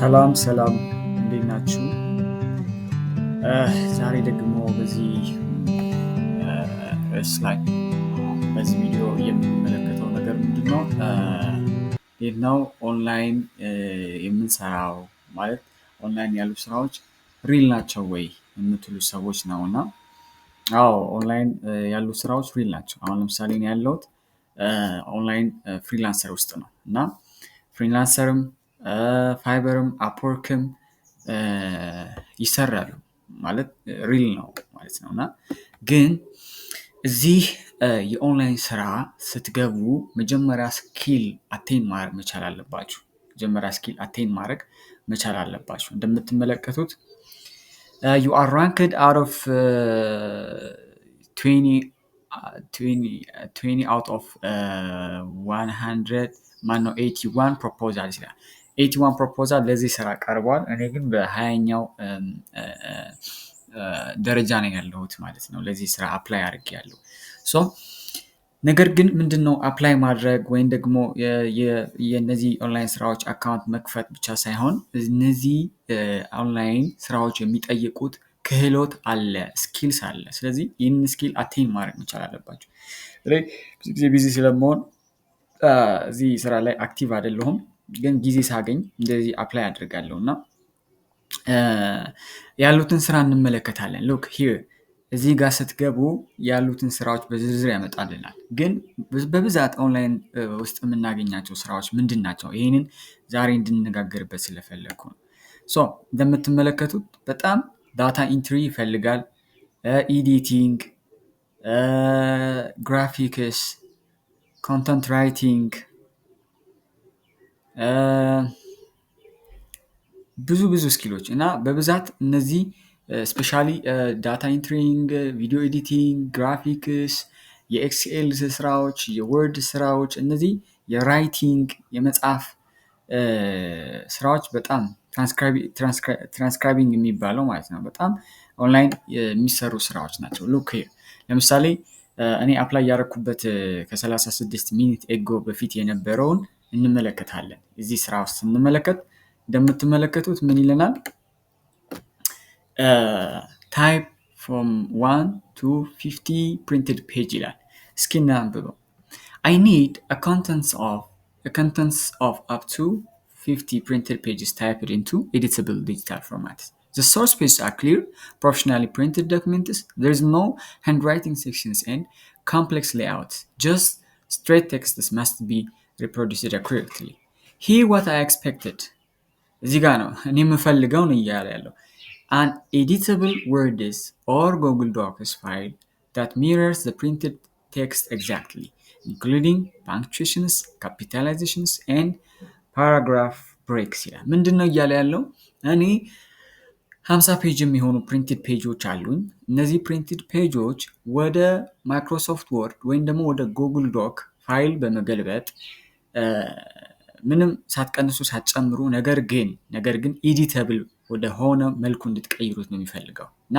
ሰላም ሰላም፣ እንዴት ናችሁ? ዛሬ ደግሞ በዚህ ርዕስ ላይ በዚህ ቪዲዮ የምንመለከተው ነገር ምንድን ነው? እንዴት ነው ኦንላይን የምንሰራው፣ ማለት ኦንላይን ያሉ ስራዎች real ናቸው ወይ የምትሉ ሰዎች ነው። እና አዎ፣ ኦንላይን ያሉ ስራዎች real ናቸው። አሁን ለምሳሌ እኔ ያለሁት online freelancer ውስጥ ነው። እና freelancer ም Fiverr ም Upwork ም ይሰራሉ፣ ማለት real ነው ማለት ነው። እና ግን እዚህ የኦንላይን ስራ ስትገቡ መጀመሪያ skill attain ማድረግ መቻል አለባችሁ። መጀመሪያ skill attain ማድረግ መቻል አለባችሁ። እንደምትመለከቱት "You are ranked out of 20 out of 100" ማነው 81 proposal ይላል። 81 proposal ለዚህ ስራ ቀርቧል። እኔ ግን በ20ኛው ደረጃ ነው ያለሁት ማለት ነው። ለዚህ ስራ apply አድርጌያለሁ። So ነገር ግን ምንድነው፣ apply ማድረግ ወይም ደግሞ የነዚህ ኦንላይን ስራዎች account መክፈት ብቻ ሳይሆን እነዚህ ኦንላይን ስራዎች የሚጠይቁት ክህሎት አለ፣ skills አለ። ስለዚህ ይህንን skill attain ማድረግ መቻል አለባችሁ። ብዙ ጊዜ busy ስለምሆን እዚህ ስራ ላይ active አይደለሁም። ግን ጊዜ ሳገኝ እንደዚህ apply አደርጋለሁ እና ያሉትን ስራ እንመለከታለን። Look here፣ እዚህ ጋር ስትገቡ ያሉትን ስራዎች በዝርዝር ያመጣልናል። ግን በብዛት ኦንላይን ውስጥ የምናገኛቸው ስራዎች ምንድን ናቸው? ይህንን ዛሬ እንድንነጋገርበት ስለፈለግኩ ነው። So እንደምትመለከቱት በጣም data entry ይፈልጋል፣ editing፣ graphics፣ content writing፣ ብዙ ብዙ skill ኦች። እና በብዛት እነዚህ especially data entering፣ video editing፣ graphics፣ የ Excel ስራዎች፣ የ Word ስራዎች፣ እነዚህ የ writing የመጻፍ ስራዎች፣ በጣም ትራንስክራይቢንግ የሚባለው ማለት ነው። በጣም ኦንላይን የሚሰሩ ስራዎች ናቸው። Look፣ ለምሳሌ እኔ apply ያደረኩበት ከ36 minute ago በፊት የነበረውን እንመለከታለን። እዚህ ስራ ውስጥ ስንመለከት እንደምትመለከቱት ምን ይለናል? "Type from 1 to 50 printed page" ይላል። እስኪ እናንብበው። "I need contents of up to 50 printed pages typed into editable digital formats. The source pages are clear, professionally printed documents. There is no handwriting sections and complex layouts. Just straight texts must be reproduced accurately. Here what I expected" እዚህ ጋር ነው እኔ የምፈልገው ነው እያለ ያለው። "An editable Words or Google Docs file that mirrors the printed text exactly, including punctuations, capitalizations and paragraph breaks" ይላል። ምንድን ነው እያለ ያለው? እኔ 50 page የሚሆኑ printed page ኦች አሉኝ። እነዚህ printed page ኦች ወደ Microsoft Word ወይም ደግሞ ወደ Google Doc file በመገልበጥ ምንም ሳትቀንሱ ሳትጨምሩ፣ ነገር ግን editable ወደ ሆነ መልኩ እንድትቀይሩት ነው የሚፈልገው። እና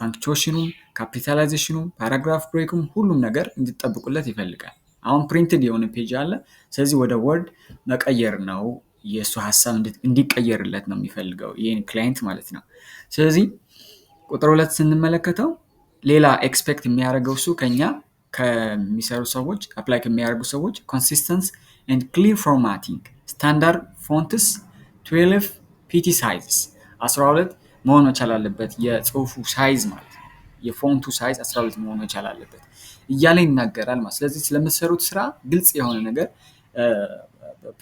punctuation ኑም፣ capitalization ኑም፣ paragraph break ኩም ሁሉም ነገር እንድትጠብቁለት ይፈልጋል። አሁን printed የሆነ page አለ። ስለዚህ ወደ Word መቀየር ነው የእሱ ሀሳብ፣ እንዲቀየርለት ነው የሚፈልገው ይህን client ማለት ነው። ስለዚህ ቁጥር 2 ስንመለከተው ሌላ expect የሚያደርገው እሱ ከኛ ከሚሰሩ ሰዎች፣ apply ከሚያደርጉ ሰዎች "consistent and clear formatting, standard fonts, 12 pt sizes"፣ 12 መሆን መቻል አለበት የጽሁፉ size ማለት ነው። የ font ኡ size 12 መሆን መቻል አለበት እያለ ይናገራል ማለት። ስለዚህ ስለምትሰሩት ስራ ግልጽ የሆነ ነገር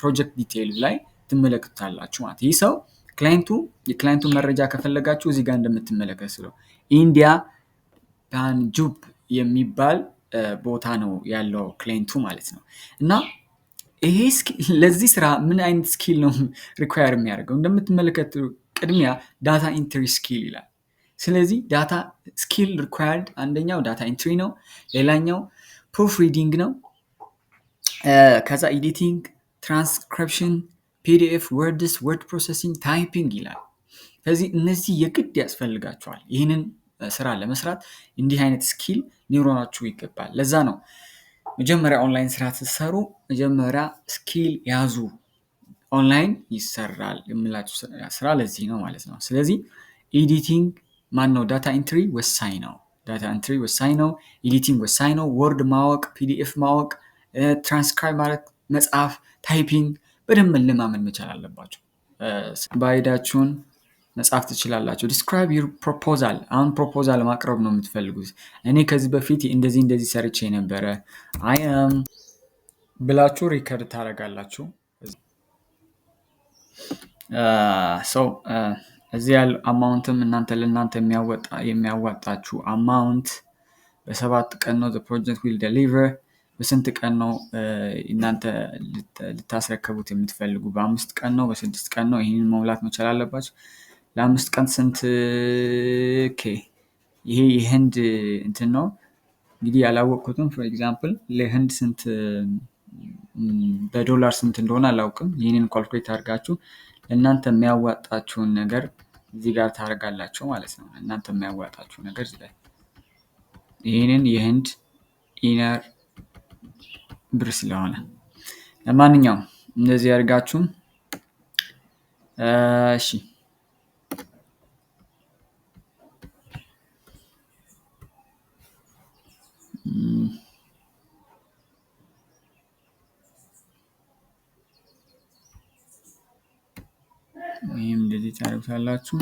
project detail ላይ ትመለከቱታላችሁ ማለት። ይህ ሰው client ኡ የ client ኡን መረጃ ከፈለጋችሁ እዚህ ጋር እንደምትመለከቱት ነው። India ፓንጁብ የሚባል ቦታ ነው ያለው client ኡ ማለት ነው። እና ይሄ ለዚህ ስራ ምን አይነት skill ነው require የሚያደርገው? እንደምትመለከቱ ቅድሚያ data entry skill ይላል። ስለዚህ data skill required አንደኛው data entry ነው። ሌላኛው proofreading ነው። ከዛ ኤዲቲንግ፣ ትራንስክሪፕሽን፣ ፒዲኤፍ፣ Words፣ word processing፣ typing ይላል። ስለዚህ እነዚህ የግድ ያስፈልጋችኋል። ይህንን ስራ ለመስራት እንዲህ አይነት skill ሊኖራችሁ ይገባል። ለዛ ነው መጀመሪያ ኦንላይን ስራ ስትሰሩ መጀመሪያ skill ያዙ። ኦንላይን ይሰራል የምላችሁ ስራ ለዚህ ነው ማለት ነው። ስለዚህ editing ማነው data entry ወሳኝ ነው። Data entry ወሳኝ ነው። Editing ወሳኝ ነው። Word ማወቅ፣ PDF ማወቅ፣ ትራንስክራይብ ማለት መጻፍ፣ typing በደንብ መለማመድ መቻል አለባችሁ። Bid ኣችሁን መጻፍ ትችላላችሁ። Describe your proposal። አሁን proposal ማቅረብ ነው የምትፈልጉት። እኔ ከዚህ በፊት እንደዚህ እንደዚህ ሰርቼ ነበረ I am ብላችሁ record ታደርጋላችሁ። So እዚህ ያለው amount ም እናንተ ለእናንተ የሚያዋጣችሁ amount በ7 ቀን ነው project will deliver። በስንት ቀን ነው እናንተ ልታስረከቡት የምትፈልጉ? በ5 ቀን ነው፣ በ6 ቀን ነው? ይህንን መሙላት መቻል አለባችሁ። ለ5 ቀን ስንት? Okay ይሄ የህንድ እንትን ነው እንግዲህ ያላወቅኩትም። For example ለህንድ ስንት በዶላር ስንት እንደሆነ አላውቅም። ይህንን calculate አድርጋችሁ እናንተ የሚያዋጣችሁን ነገር እዚህ ጋር ታደርጋላችሁ ማለት ነው። እናንተ የሚያዋጣችሁ ነገር እዚህ ላይ ይህንን የህንድ inner ብር ስለሆነ ለማንኛውም እንደዚህ አድርጋችሁ እሺ ይህም እንደዚህ ታደርጉታላችሁ።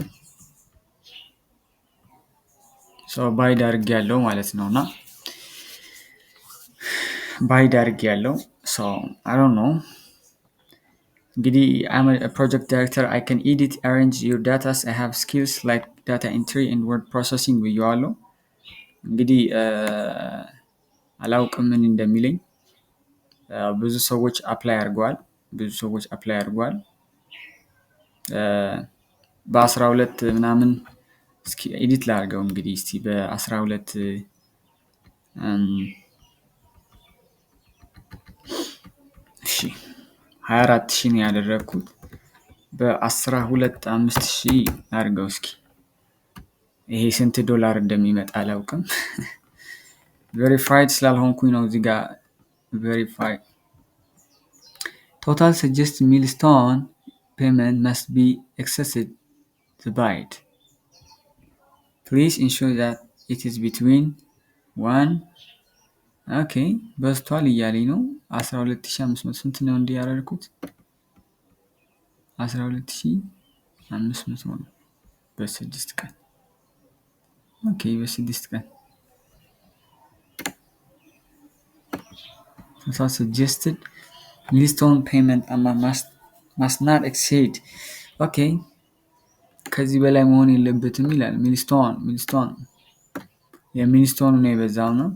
So bid አድርጌ ያለው ማለት ነውና bid አድርጌ ያለው so I don't know እንግዲህ I'm a project director, I can edit, arrange your data, I have skills like data entry and word processing ብየዋለሁ። እንግዲህ አላውቅም ምን እንደሚለኝ። ብዙ ሰዎች apply አድርገዋል። ብዙ ሰዎች apply አድርገዋል። በ12 ምናምን እስኪ edit ላድርገው እንግዲህ እስቲ በ12 እሺ 24,000 ነው ያደረኩት። በ12 5,000 አድርገው እስኪ ይሄ ስንት ዶላር እንደሚመጣ አላውቅም። Verified ስላልሆንኩኝ ነው እዚህ ጋር verify። Total suggest milestone payment must be exceeded the bid. Please ensure that it is between 1 okay በዝቷል እያለኝ ነው። 12,500 ስንት ነው እንዲህ ያደረኩት? 12,500 ነው በ6 ቀን። Okay በ6 ቀን total suggested milestone payment amount must not exceed okay ከዚህ በላይ መሆን የለበትም ይላል። Milestone የ milestone ነው የበዛው ነው።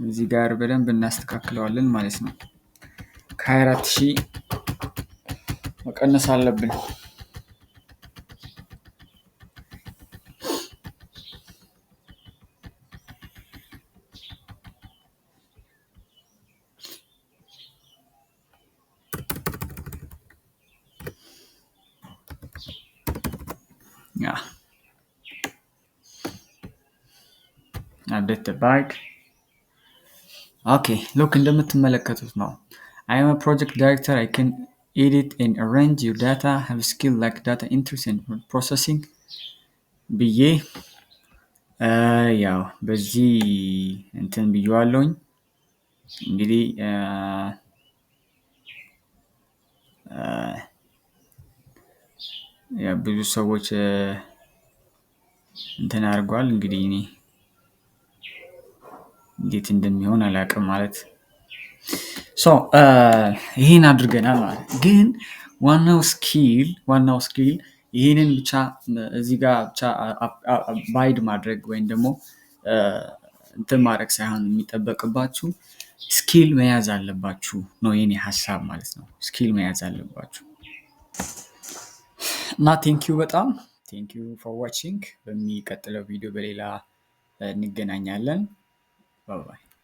እዚህ ጋር በደንብ እናስተካክለዋለን ማለት ነው። ከ24,000 መቀነስ አለብን። Yeah. Update the bid. Okay, look እንደምትመለከቱት ነው። I am a project director. I can edit and arrange your data, have skill like data entry and processing ብዬ ያው በዚህ እንትን ብዬዋለሁኝ። እንግዲህ ብዙ ሰዎች እንትን አድርገዋል። እንግዲህ እኔ እንዴት እንደሚሆን አላውቅም ማለት so ይሄን አድርገናል ማለት ግን ዋናው skill ይሄንን ብቻ እዚህ ጋር ብቻ bid ማድረግ ወይም ደግሞ እንትን ማድረግ ሳይሆን የሚጠበቅባችሁ skill መያዝ አለባችሁ ነው የኔ ሀሳብ ማለት ነው። Skill መያዝ አለባችሁ። እና thank you በጣም thank you for watching። በሚቀጥለው ቪዲዮ በሌላ እንገናኛለን። Bye bye።